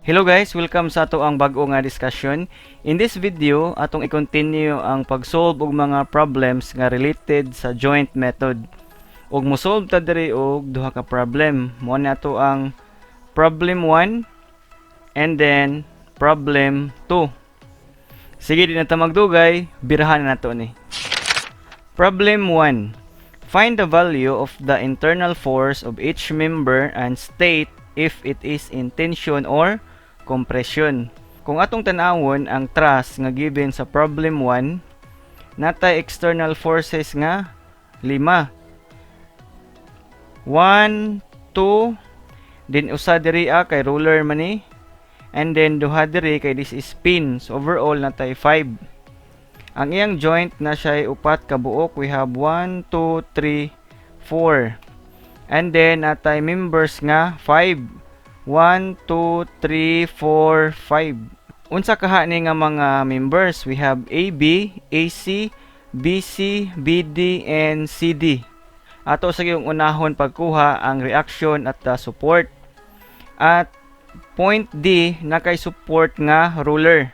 Hello guys, welcome sa atoang bag-o nga discussion. In this video, atong i-continue ang pag-solve og mga problems nga related sa joint method. Ug mo-solve ta diri og duha ka problem. Mao ni ato ang problem 1 and then problem 2. Sige, di na ta magdugay, birahan na nato ni. Problem 1. Find the value of the internal force of each member and state if it is in tension or compression. Kung atong tan-awon ang truss nga given sa problem 1, natay external forces nga lima. 1, 2, then usa diri kay roller man ni, and then duha diri kay this is pin. So overall natay 5. Ang iyang joint na siya ay upat ka buok. We have 1, 2, 3, 4. And then natay members nga 5. 1, 2, 3, 4, 5. Unsa kaha ni nga mga members? We have AB, AC, BC, BD, and CD. Ato sa yung unahon pagkuha ang reaction at the support. At point D na kay support nga roller.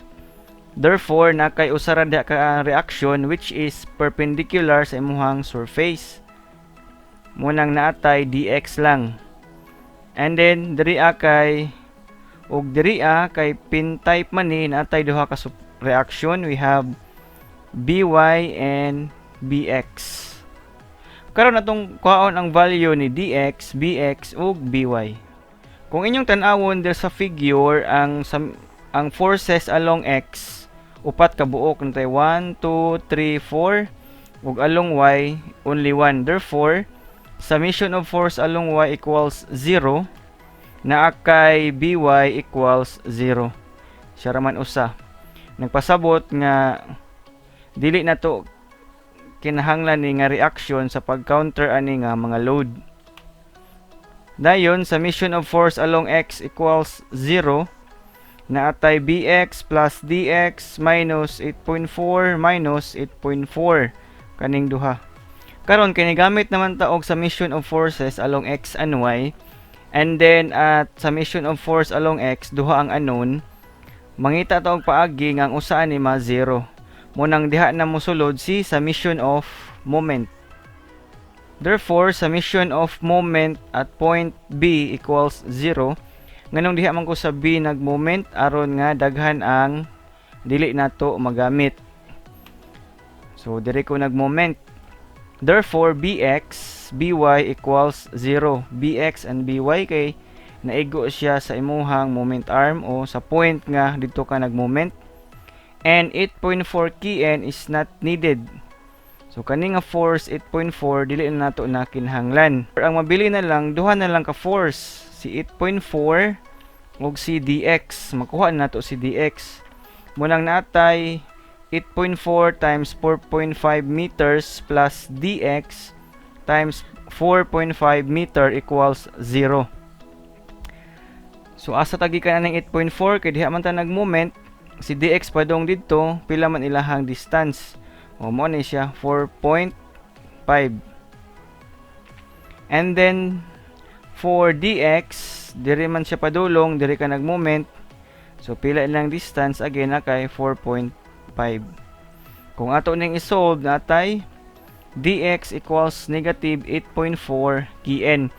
Therefore, nakay usa ra diha ka reaction, which is perpendicular sa imuhang surface. Munang naatay dx lang. And then diri kay pin type man ni, naatay duha ka reaction. We have BY and BX. Karon atong kuhaon ang value ni dx, bx ug by. Kung inyong tan-awon dir sa figure, ang forces along x upat ka buok, natay 1, 2, 3, 4, ug along y only 1. Therefore, summation of force along y equals 0, naa kay by equals 0. Siya raman usa. Nagpasabot nga dili na to kinahanglan ni nga reaction sa pag-counter ani nga mga load. Dayon, summation of force along x equals 0, naatay bx plus dx minus 8.4 minus 8.4 kaning duha. Karon kay gamit naman ta og summation of forces along x and y, and then at summation of force along x duha ang unknown, mangita ta og paagi nga ang usa ani ma 0. Munang diha na mosulod si summation of moment. Therefore, summation of moment at point B equals 0. Nganong diha man ko sa B nag-moment? Aron nga daghan ang dili nato magamit. So diri ko nag-moment. Therefore, bx, by equals 0. Bx and by kay naigo siya sa imuhang moment arm o sa point nga dito ka nag-moment. And 8.4 kN is not needed. So kani nga force 8.4 dili na nato na kinahanglan. Ang mabili na lang, duha na lang ka force, si 8.4 ug si dx. Makuha na nato si dx. Munang naatay 8.4 times 4.5 meters plus dx times 4.5 meter equals 0. So asa ta gikan aning 8.4 kay diha man ta nag-moment, si dx padong didto, pila man ilahang distance? O mo ni siya 4.5. And then for dx, diri man siya padulong, diri ka nag-moment. So pila ilang distance? Again na kay 4.5. Kung ato ning i-solve, natay dx equals negative 8.4 kN.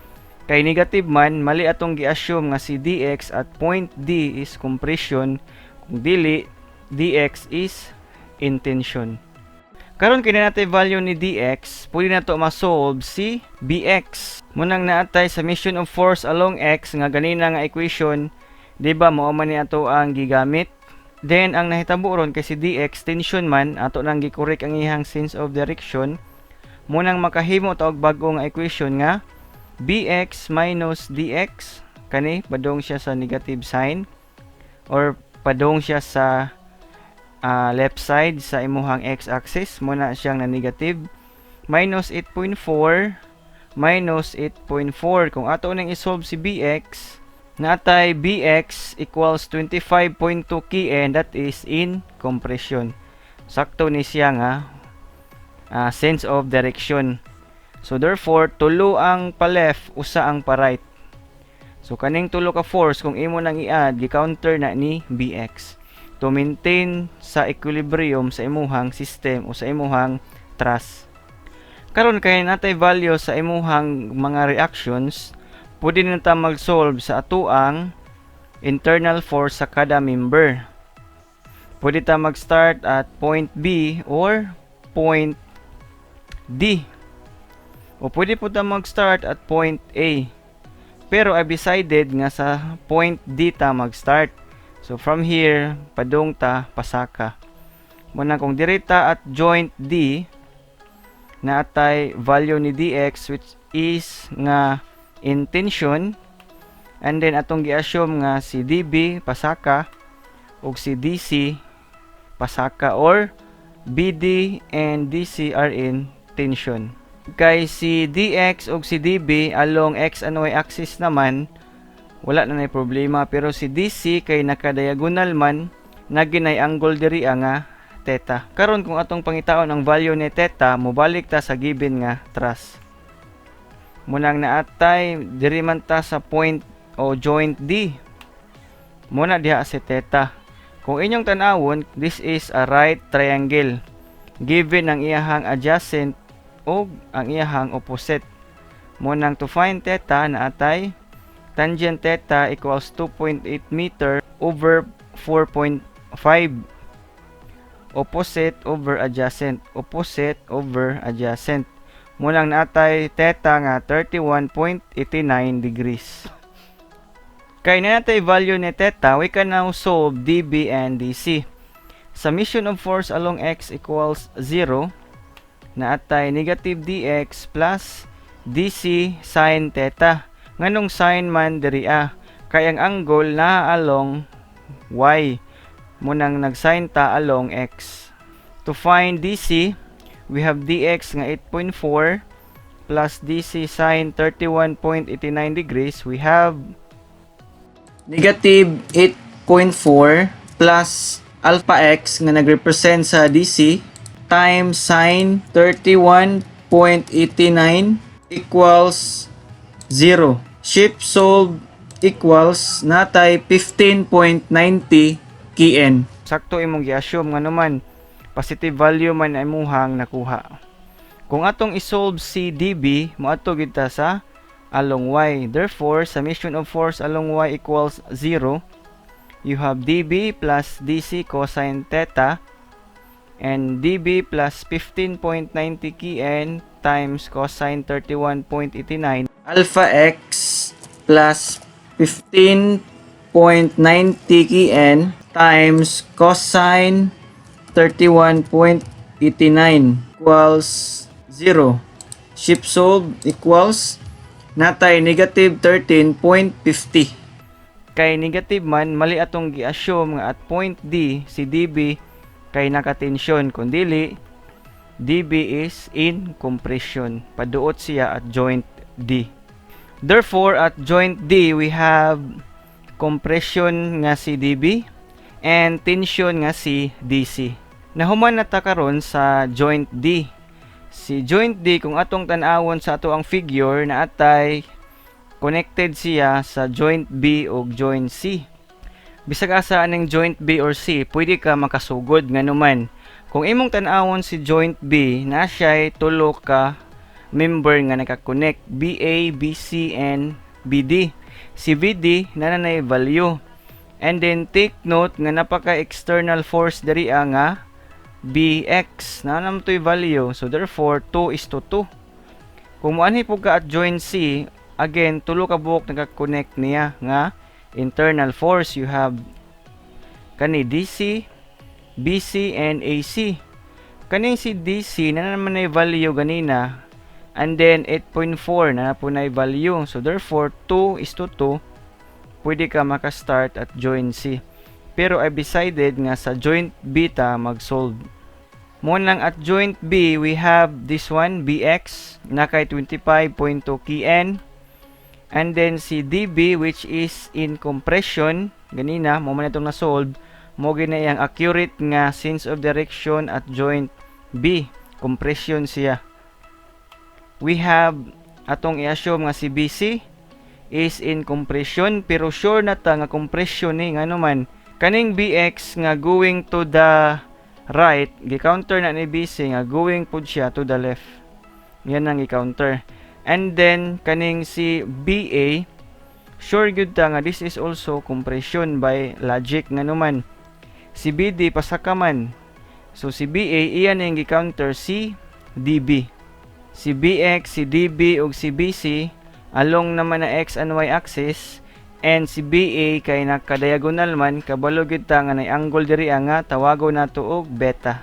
Kay negative man, mali atong gi-assume nga si dx at point D is compression. Kung dili, dx is in tension. Karon kini natin value ni dx, pwede na to ma-solve si bx. Munang naatay summation of force along x nga ganina nga equation, di ba mao man ni ato ang gigamit? Then ang nahitabo ron kay si dx tension man, ato nang gi-correct ang iyang sense of direction. Munang makahimo ta og bag-o nga equation nga bx minus dx, kani padung siya sa negative sign or padung siya sa left side sa imuhang x-axis, muna siyang na negative, minus 8.4 minus 8.4. Kung ato nang i-solve si bx, natay bx equals 25.2 kN, that is in compression. Sakto ni siya nga sense of direction. So therefore, tulo ang pa left, usa ang pa right. So kaning tulo ka force, kung imo nang i-add, gi-counter na ni BX to maintain sa equilibrium sa imuhang system o sa imuhang truss. Karon kay natay value sa imuhang mga reactions, pwede na ta mag-solve sa atoang internal force sa kada member. Pwede ta mag-start at point B or point D. O pwede po ta mag-start at point A. Pero I decided nga sa point D ta mag-start. So from here, padung ta pasaka. Muna kung diri ta at joint D, naatay value ni dx, which is nga in tension, and then atong gi-assume nga si DB pasaka ug si DC pasaka or BD and DC are in tension. Kay si DX ug si DB along x and y axis naman, wala na nay problema, pero si DC kay naka-diagonal man, naginay angle diri nga theta. Karon kung atong pangitaon ang value ni theta, mobalik ta sa given nga truss. Munang naatay diri man ta sa point o joint D. Muna diha si theta. Kung inyong tan-awon, this is a right triangle. Given ang iyahang adjacent o ang iyahang opposite. Munang to find theta, naatay tangent theta equals 2.8 meter over 4.5, opposite over adjacent, opposite over adjacent. Munang naatay theta nga 31.89 degrees. Kay na natay value ni theta, we can now solve dB and DC. Summation of force along x equals 0, naatay negative dx plus DC sin theta. Nganong sin man diri ah? Kay ang angle na along y. Munang nag-sin ta along x. To find DC, we have dx nga 8.4 plus DC sin 31.89 degrees. We have negative 8.4 plus alpha x nga nagrepresent sa DC times sin 31.89 equals 0. Shift solve equals natay 15.90 kN. Sakto imong gi-assume nga naman positive value man ay imuhang nakuha. Kung atong i-solve si dB, moadto gid ta sa along y. Therefore, summation of force along y equals 0. You have dB plus DC cosine theta and dB plus 15.90 kN times cosine 31.89 alpha x plus 15.90 kN times cosine 31.89 equals 0. Shift solve equals natay negative 13.50. Kay negative man, mali atong gi-assume nga at point D si dB kay nakatensyon, kun dili dB is in compression. Paduot siya at joint D. Therefore, at joint D, we have compression nga si dB and tension nga si DC. Nahuman na ta karon sa joint D. Si joint D, kung atong tan-awon sa ato ang figure, na atay connected siya sa joint B ug joint C. Bisag asa aning joint B or C, pwede ka makasugod, nganuman. Kung imong tan-awon si joint B, na siya'y tulo ka member nga naka-connect, BA, BC, and BD. Si BD na nanay value. And then take note nga napaka external force diri nga BX na naman to'y value. So therefore 2 is to 2. Kung moanhi po ka at joint C, again tulo ka buok naka-connect niya nga internal force. You have kani DC, BC, and AC. Kaning si DC na naman ay value ganina and then 8.4 na po na value. So therefore 2 is to 2, pwede ka maka-start at joint C. Pero I decided nga sa joint B ta mag-solve. Munang at joint B, we have this one, BX, na kay 25.2 kN. And then si DB, which is in compression, ganina, mo man itong na-solve, mo gina iyang accurate nga sense of direction at joint B. Compression siya. We have atong i-assume nga si BC is in compression, pero sure na ta nga compression ni, ngano man kaning BX nga going to the right, gi-counter na ni BC nga going pud siya to the left. Yan ang gi-counter. And then kaning si BA, sure gyud ta nga this is also compression by logic, ngano man si BD pasaka man. So si BA, iya ning gi-counter si DB. Si BX, si DB ug si BC along naman na x and y axis, and si BA kay naka-diagonal man, kabalo gyud ta nga nay angle diri nga tawagon nato og beta.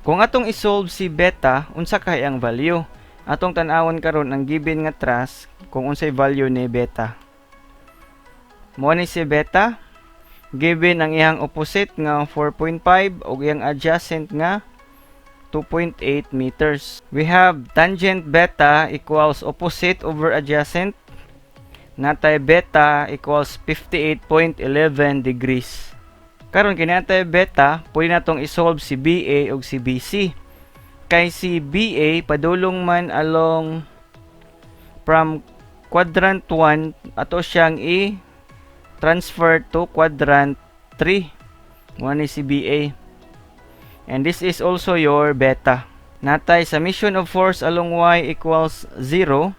Kung atong i-solve si beta, unsa kay ang value? Atong tan-awon karon ang given nga truss kung unsay value ni beta. Mo ni si beta, given ang iyang opposite nga 4.5 ug iyang adjacent nga 2.8 meters. We have tangent beta equals opposite over adjacent. Natay beta equals 58.11 degrees. Karon kini natay beta, pwede natong i-solve si BA ug si BC. Kay si BA padulong man along from quadrant 1, ato siyang i-transfer to quadrant 3. Mo ni si BA. And this is also your beta. Natay summation of force along y equals 0.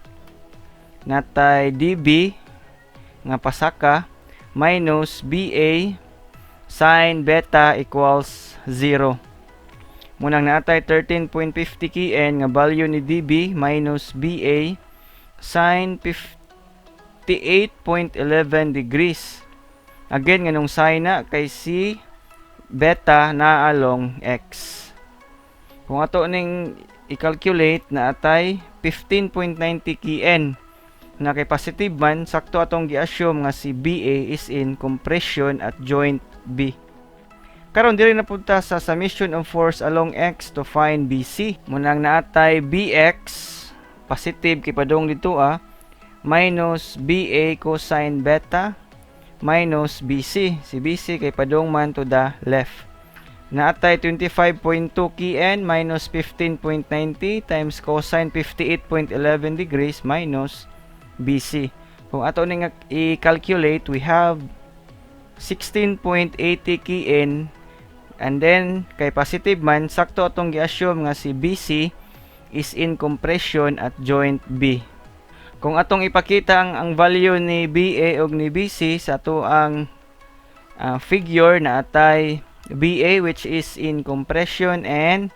Natay DB nga pasaka minus BA sin beta equals 0. Munang naatay 13.50 kN nga value ni DB minus BA sin 58.11 degrees. Again, nganong sin na kay si beta na along x. Kung ato ning i-calculate, na atay 15.90 kN na kay positive man, sakto atong gi-assume nga si BA is in compression at joint B. Karon diri na punta sa summation of force along x to find BC. Munang naatay BX positive kay padung dito minus BA cosine beta minus BC. Si BC kay padung man to the left. Naatay 25.2 kN minus 15.90 times cosine 58.11 degrees minus BC. Kung ato ning i-calculate, we have 16.80 kN, and then kay positive man, sakto atong gi-assume nga si BC is in compression at joint B. Kung atong ipakita ang value ni BA ug ni BC sa ato ang figure, na atay BA which is in compression and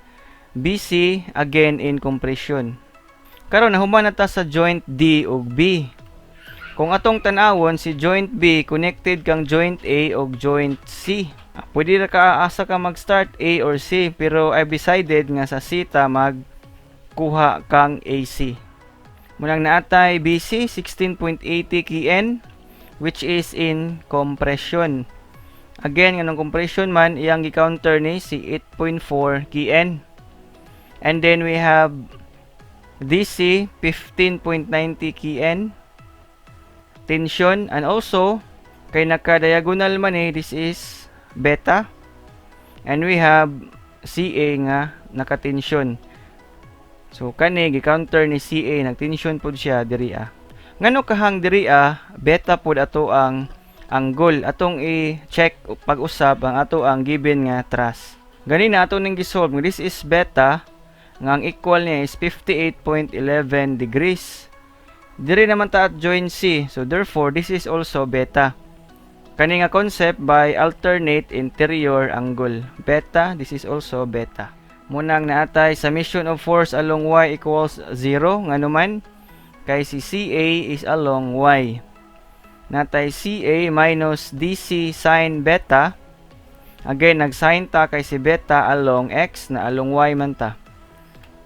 BC again in compression. Karon nahuman na ta sa joint D ug B. Kung atong tan-awon si joint B, connected kang joint A ug joint C. Pwede ra ka asa ka mag-start, A or C, pero I've decided nga sa C ta magkuha kang AC. Munang naatay BC 16.80 kN which is in compression. Again, nganong compression man, iyang gi-counter ni si 8.4 kN. And then we have DC 15.90 kN tension, and also kay naka-diagonal man eh, this is beta, and we have CA nga naka-tension. So kani gi-counter ni CA, nag-tension pud siya diri ah. Ngano kahang diri ah, beta pud ato ang angle? Atong i-check pag-usab ang ato ang given nga truss. Gani na ato ning gi-solve, this is beta nga ang equal niya is 58.11 degrees. Diri naman ta at joint C. So therefore, this is also beta. Kani nga concept by alternate interior angle. Beta, this is also beta. Munang naatay summation of force along y equals 0, ngano man kay si CA is along y. Natay CA minus DC sin beta. Again, nag-sin ta kay si beta along x na along y man ta.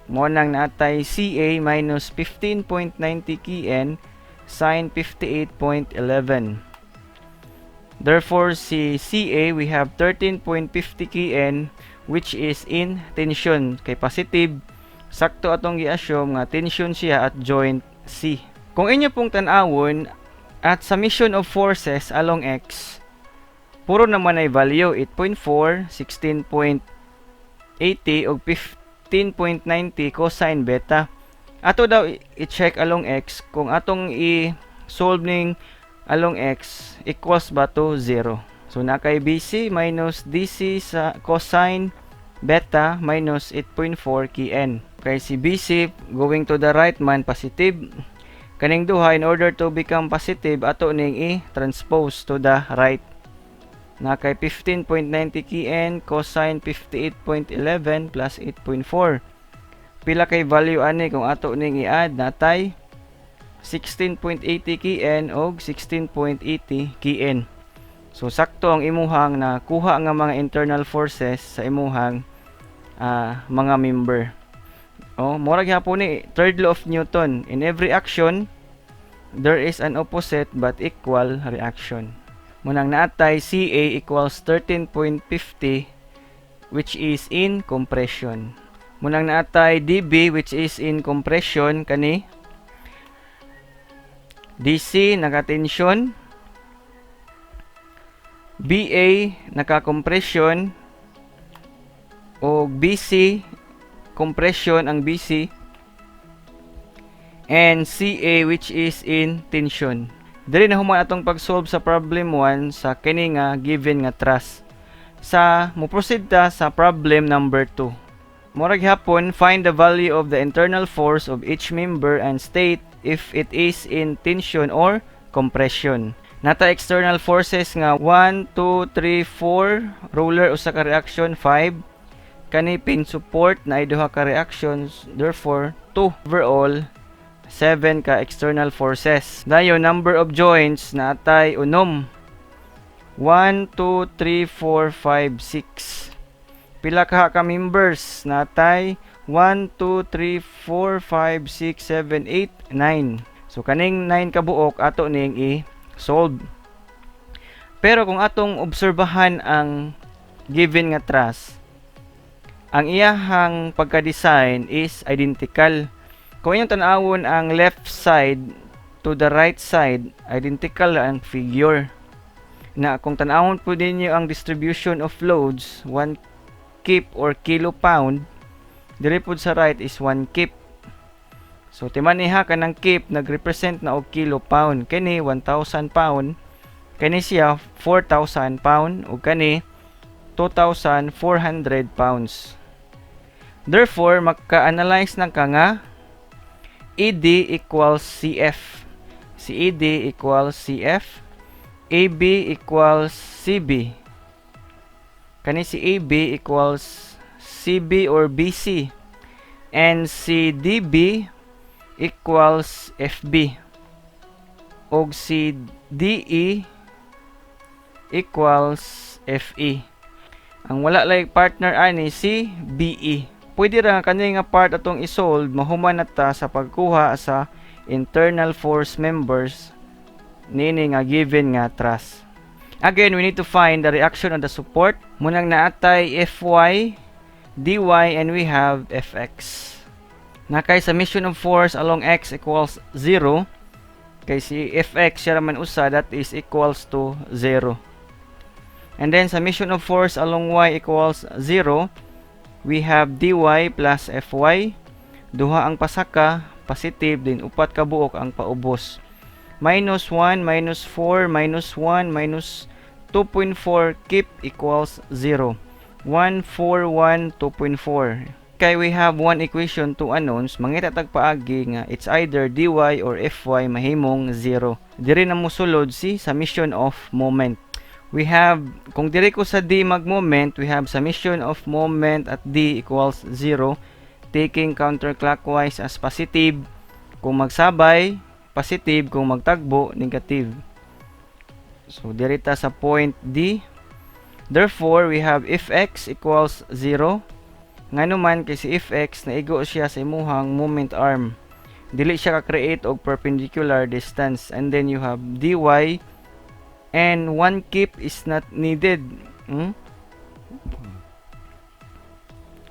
Mo nang naatay CA minus 15.90 kN sin 58.11. Therefore, si CA, we have 13.50 kN which is in tension. Kay positive, sakto atong gi-assume nga tension siya at joint C. Kung inyo pong tan-awon at summation of forces along x, puro naman ay value 8.4, 16.80 ug 15.90 cosine beta. Ato daw i-check along x. Kung atong i solve ning along x equals ba to 0. So naa kay BC minus DC sa cosine beta minus 8.4 kN. Kay si BC going to the right man, positive. Kaning duha, in order to become positive, ato ning i-transpose to the right. Naa kay 15.90 kN cosine 58.11 plus 8.4. Pila kay value ani kung ato ning i-add? Naa tay 16.80 kN og 16.80 kN. So sakto ang imuhang nakuha nga mga internal forces sa imuhang mga member. Oh, mura gihapon ni third law of Newton. In every action, there is an opposite but equal reaction. Munang naa tay CA equals 13.50, which is in compression. Munang naa tay DB, which is in compression, kani DC naka-tension, BA naka-compression, o BC, compression ang BC, and CA, which is in tension. Diri na human atong pag-solve sa problem 1 sa kini nga given nga truss. Sa mo proceed ta sa problem number 2. Mura gihapon, find the value of the internal force of each member and state if it is in tension or compression. Naa tay external forces nga 1, 2, 3, 4, roller usa ka reaction, 5 kani pin support na duha ka reactions, therefore 2. Overall, 7 ka external forces. Dayon, number of joints, naa tay 6, 1, 2, 3, 4, 5, 6. Pila ka members? Naa tay 1, 2, 3, 4, 5, 6, 7, 8, 9. So kaning 9 ka buok ato ning i-solve. Pero kung atong obserbahan ang given nga truss, ang iyahang pagka-design is identical. Kung inyong tan-awon ang left side to the right side, identical ang figure. Na kung tan-awon po ninyo ang distribution of loads, 1 kip or kilo pound, diri pud sa right is 1 kip. So timan-i ha, kanang kip nagrepresent na og kilo pound. Kini 1,000 pound, kani siya 4,000 pound, ug kani 2,400 pounds. Therefore, maka-analyze na ka nga ED equals CF. Si ED equals CF. AB equals CB. Kani si AB equals CB or BC. And si DB equals FB. Og si DE equals FE. Ang wala like partner ani si BE. Pwede ra nga kani nga part atong i-solve, mahuman na ta sa pagkuha sa internal force members nini nga given nga truss. Again, we need to find the reaction on the support. Munang naa tay Fy, Dy, and we have Fx. Naa kay summation of force along x equals 0. Kay si Fx siya raman usa, that is equals to 0. And then summation of force along y equals 0, we have Dy plus Fy. Duha ang pasaka, positive din, upat ka buok ang paubos. Minus 1, minus 4, minus 1, minus 2.4 kip equals 0. 1, 4, 1, 2.4. Kay we have one equation, two unknowns, mangita tag paagi nga it's either Dy or Fy mahimong 0. Diri na mosulod si summation of moment. We have, kung diri ko sa D mag-moment, we have summation of moment at D equals 0, taking counterclockwise as positive. Kung magsabay, positive. Kung magtagbo, negative. So, diri ta sa point D. Therefore, we have Fx equals 0. Ngano man kay si Fx naigo siya sa imuhang moment arm. Dili siya ka-create og perpendicular distance. And then you have Dy and 1 kip is not needed.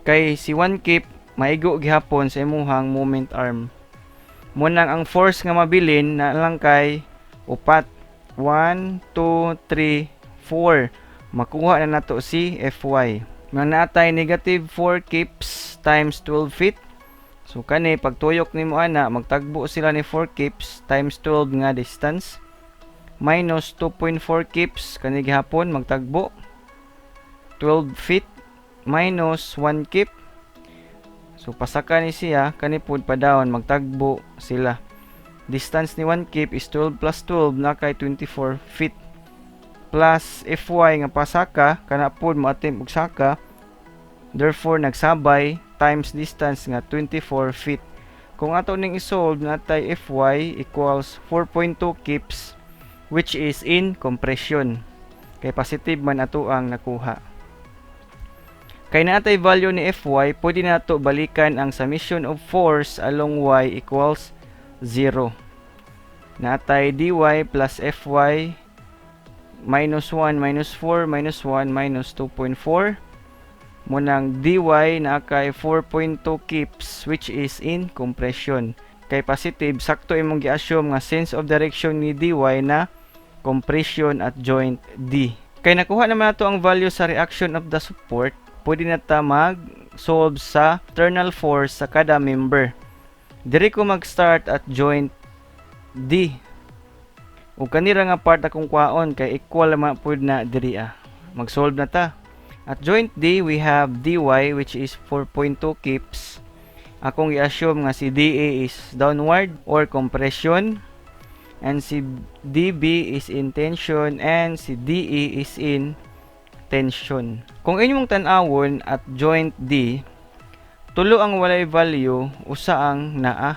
Kay si 1 kip maigo gihapon sa imuhang moment arm. Munang ang force nga mabilin na lang kay upat. 1, 2, 3, 4. Makuha na nato si Fy. Nga naa tay negative 4 kips times 12 feet. So kani pagtuyok nimo ana, magtagbo sila ni 4 kips times 12 nga distance minus 2.4 kips, kani gihapon magtagbo 12 feet minus 1 kip. So pasaka ni siya, kani pud pa down, magtagbo sila. Distance ni 1 kip is 12 plus 12 na kay 24 feet plus Fy nga pasaka, kana pud moattempt og saka, therefore nagsabay times distance nga 24 feet. Kung ato ning isolve, natay Fy equals 4.2 kips, which is in compression kay positive man ato ang nakuha. Kay naatay value ni Fy, pwede nato balikan ang summation of force along y equals 0. Natay dy plus Fy minus 1 minus 4 minus 1 minus 2.4. Munang dy na kay 4.2 kips, which is in compression. Kay positive, sakto imong gi-assume nga sense of direction ni dy na compression at joint D. Kay nakuha naman nato ang value sa reaction of the support, pwede na ta mag-solve sa internal force sa kada member. Diri ko mag-start at joint D. Ug kanira nga part akong kwaon kay equal man pud na diri ah. Mag-solve na ta. At joint D, we have dy, which is 4.2 kips. Akong i-assume nga si DA is downward or compression and si DB is in tension and si DE is in tension. Kung inyong tan-awon at joint D, tulo ang walay value, usa ang naa.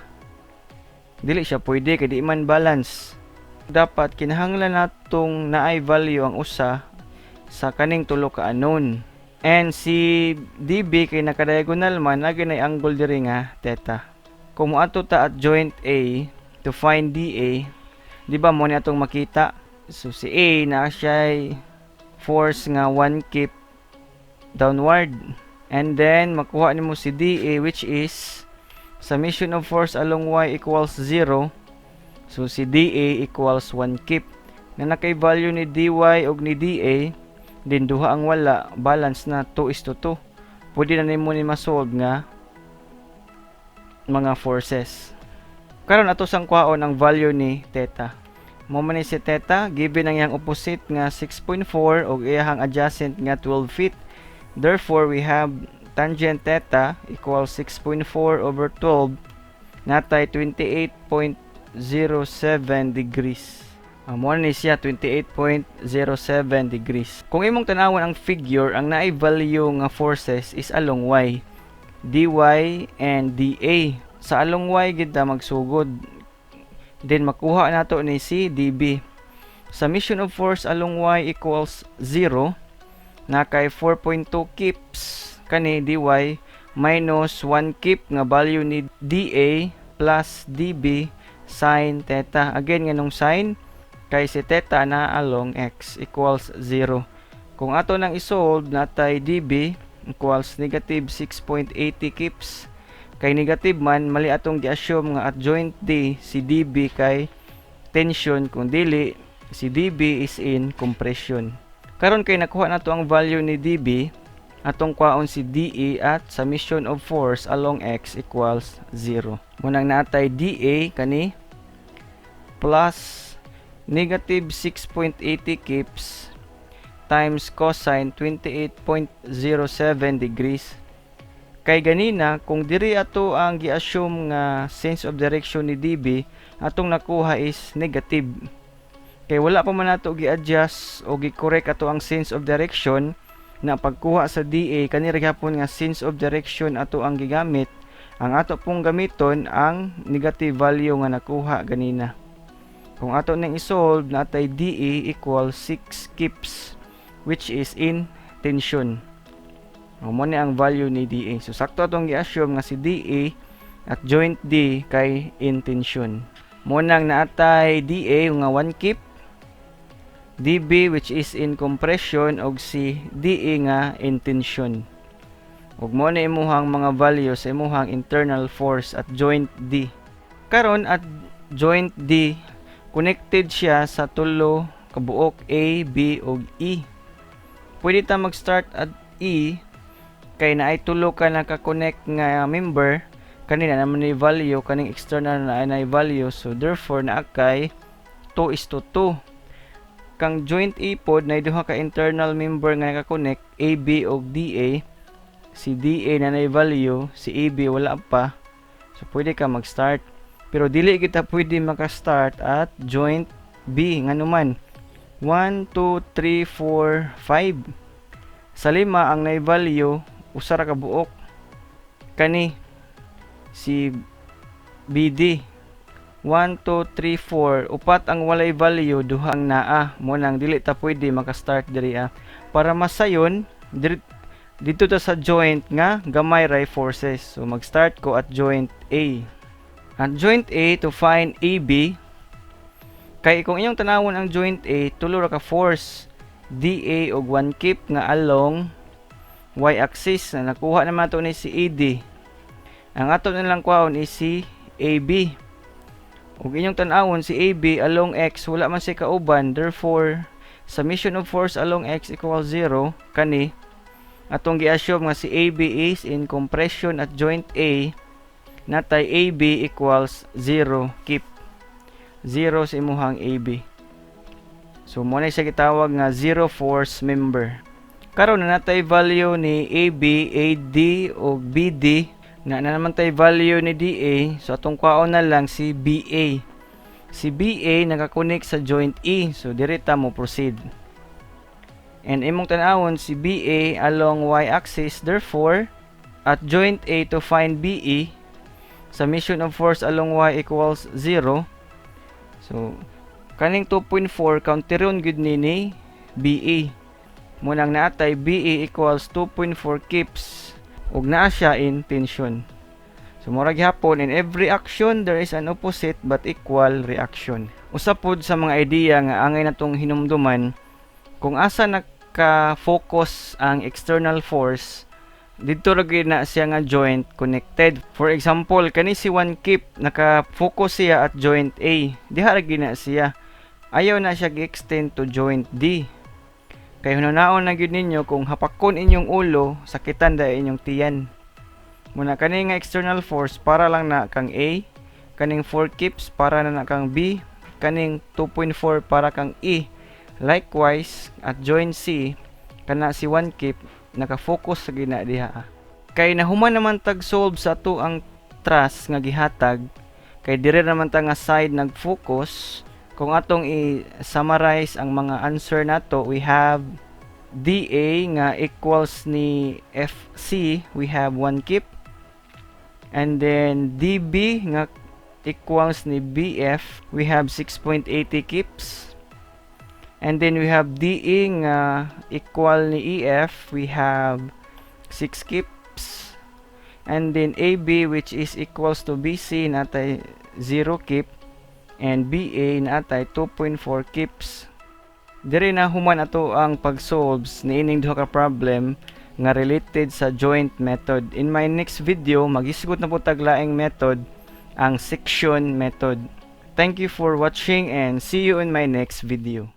Dili siya pwede kay di man balance. Dapat kinahanglan natong naay value ang usa sa kaning tulo ka unknown. And si DB kay naka-diagonal man, lagi na angle diri nga theta. Kung moadto ta at joint A to find DA, di ba mo ni atong makita? So si A na siya force nga 1 kip downward. And then makuha nimo si DA, which is summation of force along y equals 0. So si DA equals 1 kip. Na nakay value ni dy ug ni DA, din duha ang wala, balance na 2 is to 2. Pwede na nimo ni masolve nga mga forces. Karon ato sang kwaon ang value ni theta. Mo man ni si theta, given ang iyang opposite nga 6.4 ug iyang adjacent nga 12 feet. Therefore, we have tangent theta equals 6.4 over 12, natay 28.07 degrees. Mo ni siya 28.07 degrees. Kung imong tanawon ang figure, ang naay value nga forces is along y. Dy and dA. Sa along y gid ta magsugod. Then makuha nato ni si dB. Summation of force along y equals 0 na kay 4.2 kips kani dy minus 1 kip nga value ni dA plus dB sin theta. Again, nganong sin? Kay si theta na along x equals 0. Kung ato nang isolve, natay dB equals negative 6.80 kips. Kay negative man, mali atong gi-assume nga at joint D si dB kay tension, kung dili si dB is in compression. Karon kay nakuha nato ang value ni dB, atong kwaon si DE at summation of force along x equals 0. Munang natay DA kani plus negative 6.80 kips times cosine 28.07 degrees. Kay ganina, kung diri ato ang gi-assume nga sense of direction ni dB, atong nakuha is negative. Kay wala pa man nato gi-adjust o gi-correct ato ang sense of direction na pagkuha sa DA, kani ra gihapon nga sense of direction ato ang gigamit. Ang ato pong gamiton ang negative value nga nakuha ganina. Kung ato nang isolve, natay DE equals 6 kips, which is in tension. O, mo ni ang value ni DA. So sakto atong gi-assume nga si DA at joint D kay in tension. Mo nang naatay DA nga 1 kip, DB which is in compression og si DE nga in tension. Ug mo na imuhang mga value sa imuhang internal force at joint D. Karon at joint D, connected siya sa tulo kabuok, A, B ug E. Pwede ta mag-start at E kay naay tulo ka naka-connect nga member. Kani naa naman ni value, kaning external na nay value, so therefore naa kay 2 is to 2. Kang joint E pod, na duha ka internal member nga naka-connect, AB ug DA. Si DA naa nay value, si AB wala pa. So pwede ka mag-start. Pero dili kita pwede maka-start at joint B, ngano man 1 2 3 4 5. Sa lima, ang nay value usa ra ka buok, kani si BD. 1 2 3 4, upat ang walay value, duha ang naa. Mo nang dili ta pwede maka-start diri ah. Para masayon diri, dito ta sa joint nga gamay ray forces. So mag-start ko at joint A. At joint A, to find AB, kay kung inyong tanawon ang joint A, tulo ra ka force, DA og 1 kip nga along y-axis, na nakuha naman to ni si AD. Ang ato na lang kuhaon is si AB. Ug inyong tan-awon si AB along x, wala man siya kauban, therefore summation of force along x equals 0. Kani atong gi-assume nga si AB is in compression at joint A, natay AB equals 0 kip. 0 sa imuhang AB. So mo na siya gitawag nga zero force member. Karon na natay value ni AB, AD ug BD, na naman tay value ni DA, so atong kwaon na lang si BA. Si BA nakakonect sa joint E, so diri ta mo proceed. And imong tan-awon si BA along y-axis, therefore at joint A, to find BE, summation of force along y equals 0. So kaning 2.4 counteron gyud ni BE. Mo nang naatay BE equals 2.4 kips ug naa siya in tension. So mura gihapon, in every action there is an opposite but equal reaction. Usa pod sa mga idea nga angay natong hinumduman, kung asa naka-focus ang external force, didto ra gyud na siya nga joint connected. For example, kani si 1 kip, naka-focus siya at joint A. Diha ra gyud na siya. Ayaw na siya gi-extend to joint D. Kay hunaon na gyud ninyo, kung hapakon inyong ulo, sakitan dai inyong tiyan. Muna kani nga external force para lang na kang A, kaning 4 kips para na kang B, kaning 2.4 para kang E. Likewise, at joint C, kana si 1 kip naka-focus sa gina diha. Kay nahuman naman tag solve sa ato ang truss nga gihatag, kay dire naman ta nga side nag-focus. Kung atong i-summarize ang mga answer nato, we have DA nga equals ni FC, we have 1 kip. And then DB nga equals ni BF, we have 6.80 kips. And then we have DE nga equal ni EF, we have 6 kips. And then AB, which is equals to BC, natay 0 kip, and BA natay 2.4 kips. Dire na human ato ang pag-solves niining duha ka problem nga related sa joint method. In my next video, maghisgot na po tag laing method, ang section method. Thank you for watching and see you in my next video.